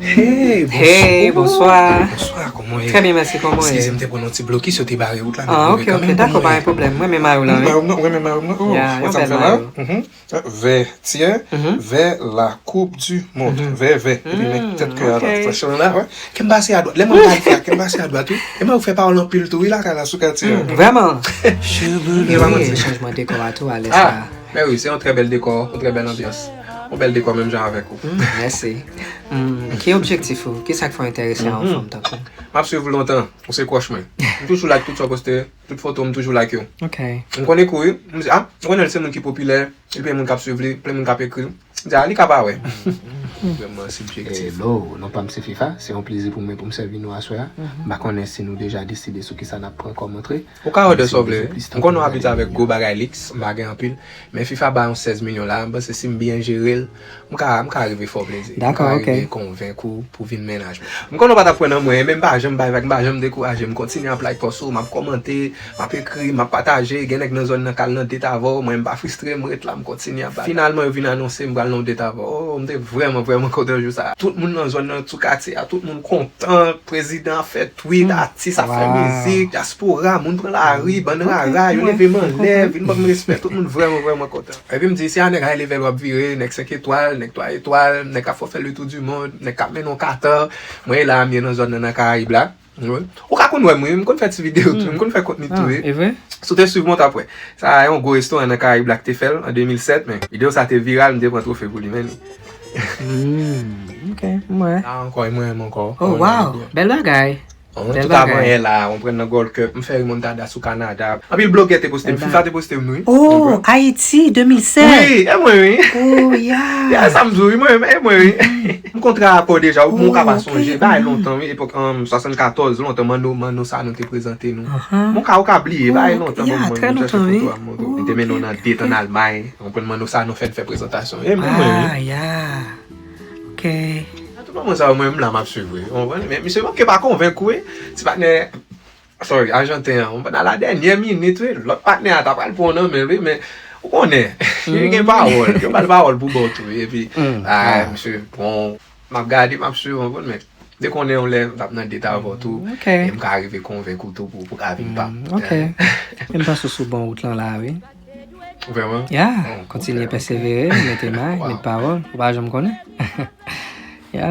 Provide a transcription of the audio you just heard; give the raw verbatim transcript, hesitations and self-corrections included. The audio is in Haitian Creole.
Hey, Hey, bonswa. Bonswa, kòman w ye? Trè byen, mèsi. Kòman w ye? Eskize m te pran yon ti blokis, yo te bare wout la. Ah, ok, ok. Dakò, pa gen pwoblèm. Mwen menm mayo la, wi. Mwen menm mayo mwen. Oh, Ya, yon wè sa m bèl fè la? Mayo. Mhm. Vè, tiè, Mhm. vè la coupe du monde. Mhm. Vè, vè. Epi men Mm, tèt kè a la. ok. Fè chan la, wè. Kè m pase a dwat. Lè mwen pral fè, kè m pase a dwat, wi. E mwen ou fè pawòl anpil tou, wi, lakay la, sou katye. Mm, vrèman. Gen pa manti. Wi, chanjman dekò a tou, alè Ah, sa. Mè wi, se yon trè bèl dekò, yon trè bèl anbyans. Yon bèl dekò menm jan avèk ou. Mm, mèsi. Mm, ki objektif ou? Ki sa k fè w enterese a yon Mhm. fanm tankou? M ap swiv ou lontan. Ou se crush mwen. M toujou like tout sa w poste, tout foto m toujou like yo. Ok. M konnen kou wi. M di, ah, m konnen l se moun ki popilè, li plen moun k ap swiv li, plen moun k ap ekri l. M di, ah, li ka pa wè. Vrèman sibjektif. Hello, non pa m se Fifa, se yon plezi pou mwen pou m sèvi nou aswè a. M pa konnen si nou deja deside sou kisa n ap pran kòm antre. Ou ka òdè sa w vle. M konnen w abitye avèk gwo bagay liks, m pa gen anpil. Men Fifa ba yon sèz milyon la, m panse si m byen jere l, m ka, m ka rive fè w plezi. Dakò, M ka ok. rive konvenk ou pou vin mennaj mwen. M konnen w pa t ap kwè nan mwen, men m pa janm bay vag, m pa janm dekouraje. M kontinye ap like pòs ou, m ap kòmante, m ap ekri, m ap pataje. Gen nèg nan zòn nan k al nan det avè w, mwen m pa fristre, m ret la, m kontinye ap bay. Finalman, yo vin anonse m pral nan yon det avè w. Oh, m te vrèman, vrèman kontan jou sa. Tout moun nan zòn nan, tout katye a, tout moun kontan. Prezidan ap fè tweet, atis ap fè Wow. mizik, dyaspora, moun pran lari, bann rara, yo leve m anlè, vin ban m respè, tout moun vrèman, vrèman kontan. Epi m di, se a nèg high level w ap vire, nèg senk etwal, nèg twa etwal, nèg k ap fè w fè le tour du monde, nèg k ap mennen w Qatar. Mwen e la m ye nan zòn nan, nan Karayib la. Ou ka konn wè m wi, m konn fè ti videyo tou, m konn fè kontni tou wi. E vre? Si w te swiv mwen, w t ap wè. Sa a yon gwo restoran nan Karayib la ki te fè l an de mil sèt, men videyo sa te viral, m te pran twofe pou li, men li. Mm, ok, m wè. La ankò, e mwen menm ankò. Oh, wow, bèl bagay. On Bèl tout avan bagay. Yè la, on pran nan Gold Cup, m fè remontada sou Kanada. Anpil blogè te poste m, Bèl Fifa te poste m wi. Oh, Ayiti, de mil sèt. Wi, e mwen wi. Oh, yeah. Ya sa m di w wi, mwen menm, e mwen wi. M kontre akò deja, ou ka pa Oh, ok. sonje, bay lontan wi, epòk um, swasannkatòz, lontan Manno, Manno sa nou te prezante nou. Ahan. Mwen ka ou ka bliye, bay lontan Yeah, ban trè mwen, mwen chèche lontan, wi. Foto a, m montre w. M te mennen w nan det ann Almay, ou konprann Manno sa nou fè n fè prezantasyon. E mwen mwen wi. Ah, yeah. Ok. Nan tout moman sa yo, mwen menm la m ap swiv wi. Ou konprann? Men misye manke pa konvenk ou wi. Ti patnè, sorry, Ajanten an, ou konprann, a la dènyè minit wi. Lòt patnè a ta pral pran w nan men l wi, men ou konnen, li gen pawòl, gen bal pawòl pou ba w tou wi. Epi, Mm, ah, ah. Misye, bon, m ap gade, m ap swiv, ou konprann, men dekonnen yon lè m t ap nan det avè w tou, Ok. e m ka rive konvenk ou tou pou, pou ka vin pa m. Mm, ok. E m panse w sou bon wout lan la, wi. Vrèman? Ya, Oh, kontinye ok, ok. Pèsevere, mete may, Wow. Mete pawòl, ou pa janm konnen. Ya.